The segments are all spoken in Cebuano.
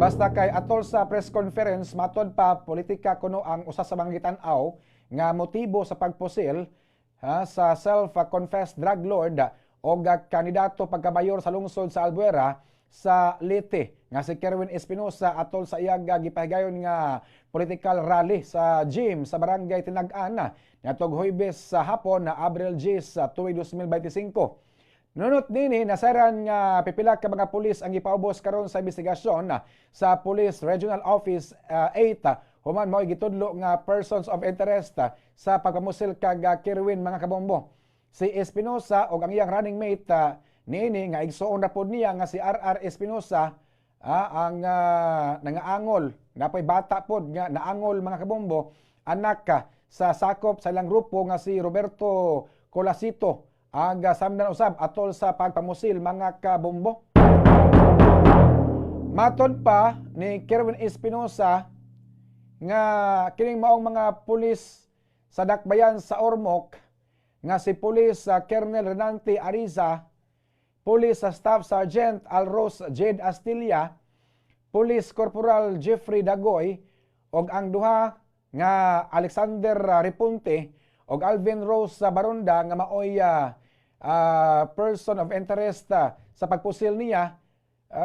Basta kay atol sa press conference, matod pa, politika kuno ang usa sa mga gitan-aw nga motibo sa pagpusil, ha, sa self-confessed drug lord o kandidato pagkamayor sa lungsod sa Albuera sa Leyte nga si Kerwin Espinosa atol sa iyang gipahigayon nga political rally sa gym sa Barangay Tinag-an ngadtong Huwebes sa hapon na Abril 10 sa tuig 2025. Nunot nini, nasaran nga pipila ka mga pulis ang gipaubos karon sa investigasyon sa Police Regional Office 8 human mao gitudlo nga persons of interest sa pagpamusil kag Kerwin, mga kabombo. Si Espinosa og ang iyang running mate niini nga igsuon na pod niya nga si RR Espinosa, ang nangaangol napoy bata pod nga naangol, mga kabombo, anak ka sa sakop sa ilang grupo nga si Roberto Colasito ang samdan usab atol sa pagpamusil, mga kabombo. Matod pa ni Kerwin Espinosa nga kining maong mga pulis sa dakbayan sa Ormoc nga si Police Colonel Renante Ariza, Police Staff Sergeant Alros Jade Astilla, Police Corporal Jeffrey Dagoy ug ang duha nga Alexander Repunte ug Alvin Rose sa Baronda nga maoy person of interest sa pagpusil niya,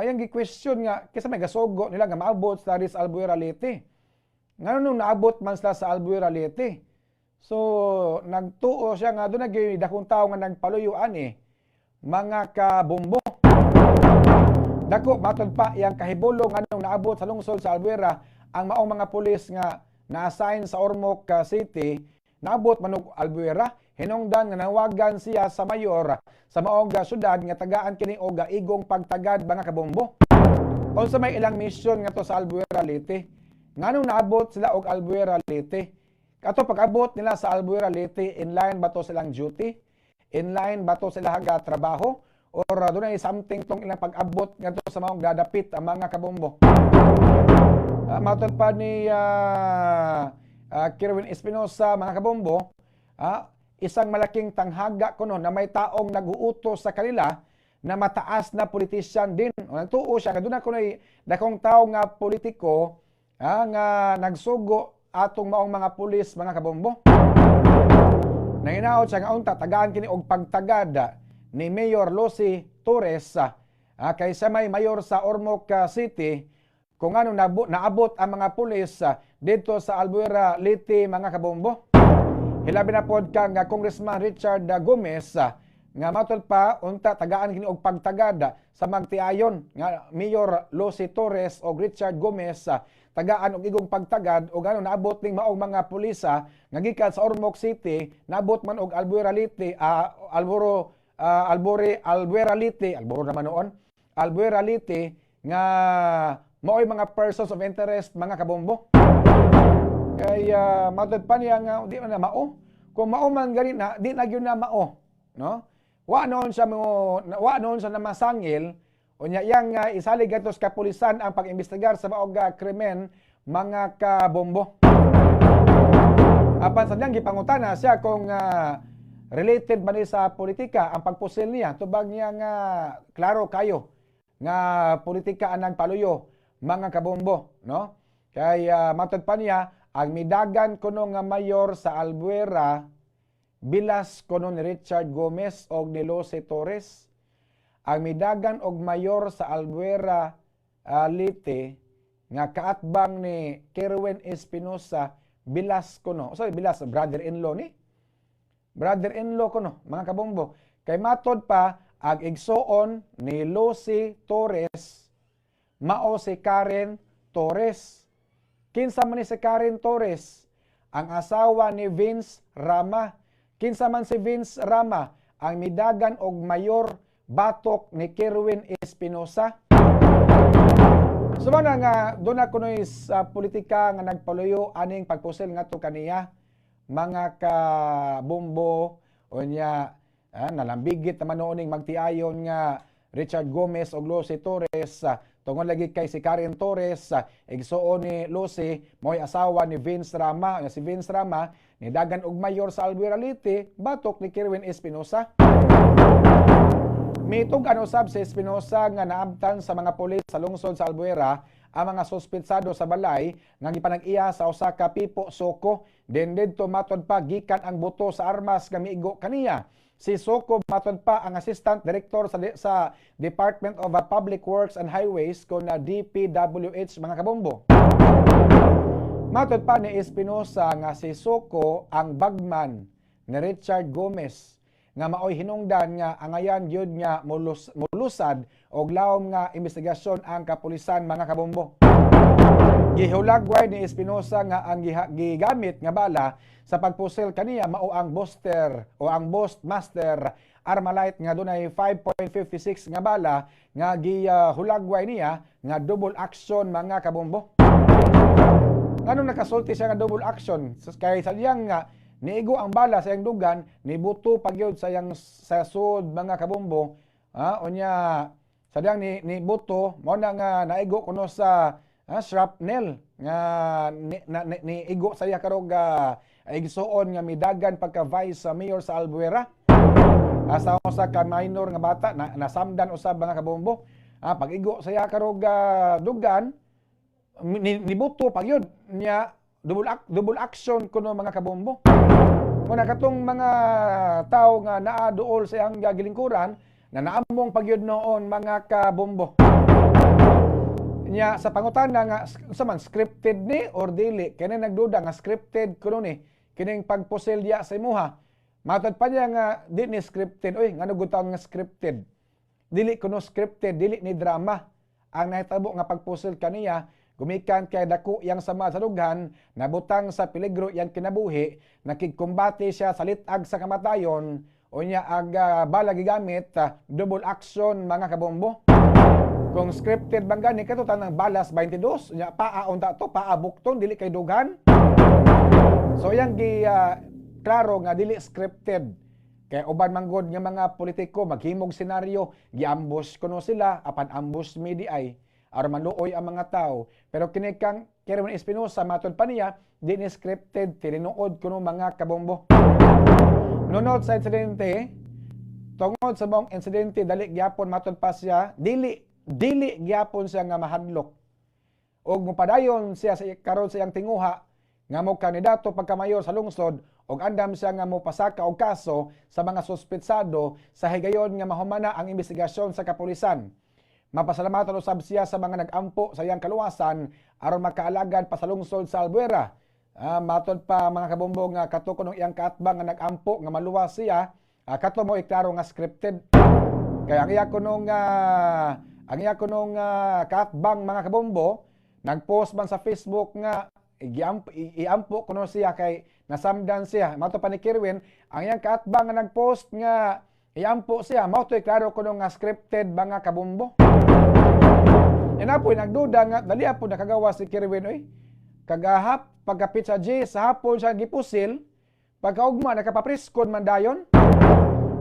yang gi-question nga kinsa may gasugo nila nga maabot sa Riz Albuera Leyte. Ngano nung naabot man sila sa Albuera Leyte? So nagtuo siya nga duna gyud dakong tawo nga nagpaluyo ani, mga kabombo. Dako matod pa iyang kahibulong nganong naabot sa lungsod sa Albuera ang maong mga pulis nga na-assign sa Ormoc City, naabot man og Albuera hinungdan nga nawagan siya sa mayor sa maong syudad nga tagaan kini og igong pagtagad, mga kabombo. Unsa may ilang mission ngadto sa Albuera Leyte? Nganong naabot sila og Albuera Leyte? Kato pag-abot nila sa Albuera Leyte, inline ba to silang duty? Inline ba to sila haga trabaho? Or dunay something tong ilang pag-abot ngadto sa maong dadapit ang mga kabombo? Matod pa ni Kerwin Espinosa, mga kabombo, isang malaking tanghaga kuno na may taong nag-uutos sa kanila na mataas na politician din. O, nagtuo siya nga duna kuno'y dakong tao nga politiko nga nagsugo atong maong mga pulis, mga kabombo. Nanginaot siya nga unta tagaan kini og pagtagad ni Mayor Lucy Torres, kay siya may mayor sa Ormoc City, kung ano naabot ang mga pulis dito sa Albuera Leyte, mga kabombo. Hilabi na pod kang Congressman Richard Gomez nga matod pa unta tagaan kini og pagtagad sa magtiayon nga Mayor Lucy Torres o Richard Gomez, tagaan og igong pagtagad og ano naabot ning maong mga pulisa nga gikan sa Ormoc City, naabot man og Albuera Leyte, Alboro Albore Albuera Leyte, Alboro naman noon, Albuera Leyte, nga maoy mga persons of interest, mga kabombo. Kay matod pa niya nga di man na mao. Kung mao man gani na, di na gyud na mao, no? Wa noon siya na masangil unya yang isalig gadto sa kapulisan ang pag-imbestigar sa maog krimen, mga kabombo. Apan sa niyang gipangutana siya kung related ba ni sa politika ang pagpusil niya, tubag niya nga klaro kayo nga politika ang nagpaluyo, mga kabombo, no? Kay matod pa niya, ang midagan kuno nga mayor sa Albuera bilas kuno ni Richard Gomez og ni Lucy Torres. Ang midagan og mayor sa Albuera Leyte nga kaatbang ni Kerwin Espinosa bilas kuno. Sorry, bilas, brother-in-law ni. Brother-in-law kuno, mga kabombo. Kay matod pa, ang igsuon ni Lucy Torres mao si Karen Torres. Kinsa man ni si Karen Torres? Ang asawa ni Vince Rama. Kinsa man si Vince Rama? Ang midagan og mayor batok ni Kerwin Espinosa. So na nga duna kunoy sa politika nga nagpaluyo aning pagpusil ngadto kaniya, mga kabombo. Unya nalambigit naman noon ning magtiayon nga Richard Gomez og Lucy Torres tungod lagi kay si Karen Torres, igsuon ni Lucy, mo'y asawa ni Vince Rama. Nga si Vince Rama ni dagan og mayor sa Albuera Leyte batok ni Kerwin Espinosa. Mitug-an usab si Espinosa nga naabtan sa mga pulis sa lungsod sa Albuera ang mga suspetsado sa balay nga gipanag-iya sa usa ka Pipo Soko. Din didto, matod pa, gikan ang buto sa armas nga miigo kaniya. Si Soko, matod pa, ang assistant director sa Department of Public Works and Highways kon na DPWH, mga kabombo. Matod pa ni Espinosa nga si Soko ang bagman ni Richard Gomez nga maoy hinungdan nga angayan gyud nga mulusad og lawom nga investigasyon ang kapulisan, mga kabombo. Gihulagway ni Espinosa nga ang gigamit nga bala sa pagpusil kaniya mao ang Booster o ang Boost Master Armalite nga dunay 5.56 nga bala nga gihulagway niya nga double action, mga kabombo. Nganong nakasulti siya nga double action? Kay sadyang nga niigo ang bala sa iyang dugan, nibuto pagyud sa iyang sa sud, mga kabombo. Ah, unya sadyang ni nibuto mao na nga naigo kuno sa shrapnel nga ni, na, ni, niigo sa iya karog igsuon nga midagan pagka vice mayor sa Albuera. Asa usa ka minor nga bata na nasamdan usab, mga kabombo. Pag-igo sa iya karog dugan nibuto pagyud niya, double action kuno, mga kabombo. Muna katong mga tao nga naa duol sa iyang gilingkuran na naamong pagyud noon, mga kabombo. Nya sa pangutana nga unsa man, scripted ni or dili, kini nagduda nga scripted kuno ni kining pagpusilya sa imuha. Matod pa niya nga di ni scripted. Oy, ngano gud taon nga scripted? Dili kuno scripted, dili ni drama ang nahitabo nga pagpusil kaniya gumikan kay dako yang sama sa dughan, nabutang sa peligro yang kinabuhi, nakigkumbate siya sa lit-ag sa kamatayon. Unya ag bala gigamit, double action, mga kabombo. Kung scripted bang gani, kato tanang balas 22, unya paa unta to, paa bukton, dili kay dughan. So yang gi klaro nga dili scripted. Kay uban manggod nga mga politiko maghimog senaryo, giambush kuno sila, apan ambush mi diay aron maluoy ang mga tao. Pero kini kang Kerwin Espinosa, matod pa niya, di ni scripted, tinuod kuno, mga kabombo. Nunod sa insidente, tungod sa maong insidente, dali gyapon, matod pa siya, dili dili gyapon siya nga mahadlok. Og mopadayon siya sa karon sa iyang tinguha nga mo kandidato pagkamayor sa lungsod og andam siya nga mopasaka og kaso sa mga suspetsado sa higayon nga mahumana ang investigasyon sa kapulisan. Mapasalamatan usab siya sa mga nag-ampo sa iyang kaluwasan aron makaalagad pa sa lungsod sa Albuera. Matod pa, mga kabombo, nga kato kunong iyang kaatbang nga nag-ampo nga maluwas siya, kato mo iklaro nga scripted. Kaya ang iya kunong kaatbang, mga kabombo, nagpost man sa Facebook nga iampo kuno siya kay nasamdan siya. Mato pa ni Kerwin, ang iyang kaatbang nga nagpost nga iampo siya, mao to'y klaro kuno nga scripted, mga kabombo. Yan na po, nagduda nga dali po nakagawa si Kerwin oy. Kagahap pagkapit sa G sa hapon siya gipusil, pagkaugma nakapapriskon man dayon.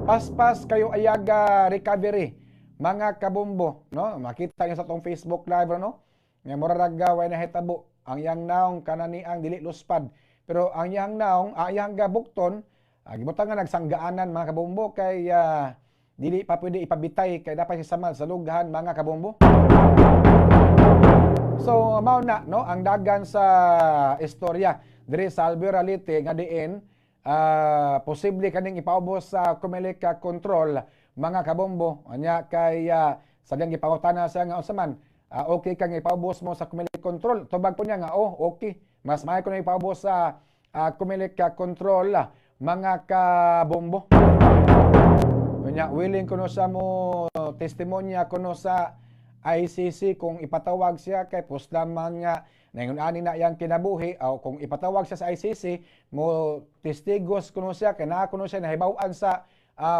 Paspas kayo ayaga recovery, mga kabombo, no? Makita niyo sa tong Facebook Live, no? Nga mura ra way nahitabo ang iyang naong kananiang dili luspad. Pero ang iyang naong, ang iyang gabukton, gibutang nga nagsanggaanan, mga kabombo, kay dili pa pwede ipabitay kay dapat si samal sa lughan, mga kabombo. So mao na no ang dagan sa istorya diri sa Albuera Leyte nga diin posible kaning ipaubos sa Comelec control, mga kabombo. Anya kay sadyang gipangutana siya nga unsa man, okay kang ipaubos mo sa Comelec control? Tubag po niya nga oh, okay. Mas maayo kuno ipaubos sa Comelec control, mga kabombo. Unya willing kuno sa mo testimonya kuno sa ICC kung ipatawag siya kay puslaman nga naingon ani na iyang kinabuhi o kung ipatawag siya sa ICC mo testigos kuno siya kay naa kuno siya nahibaw-an sa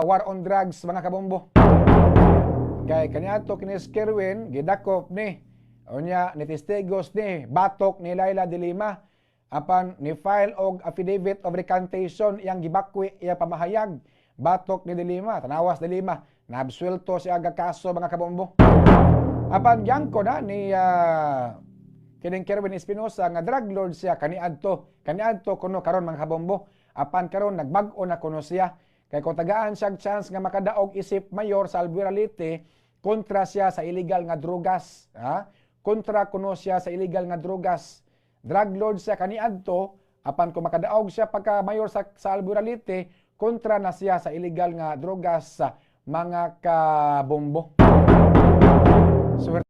war on drugs, mga kabombo. Kay kaniadto kini si Kerwin gidakop ni, unya ni testigos ni batok ni Leila de Lima, apan ni file og affidavit of recantation, iyang gibakwi iya pamahayag batok ni de Lima. Tanawas de Lima, naabsuelto siya aga kaso, mga kabombo. Apan gyangko na ni kining Kerwin Espinosa nga drug lord siya kaniadto. Kaniadto kuno karon, mga kabombo. Apan karon nagbag-o na kuno siya. Kay kung tagaan siya chance nga makadaog isip mayor sa Albuera, Leyte, kontra siya sa illegal nga drugas, ha? Kontra kuno siya sa illegal nga drugas. Drug lord siya kaniadto, apan kung makadaog siya pagka mayor sa Albuera, Leyte, kontra na siya sa illegal nga drugas sa mga kabombo. Swerte.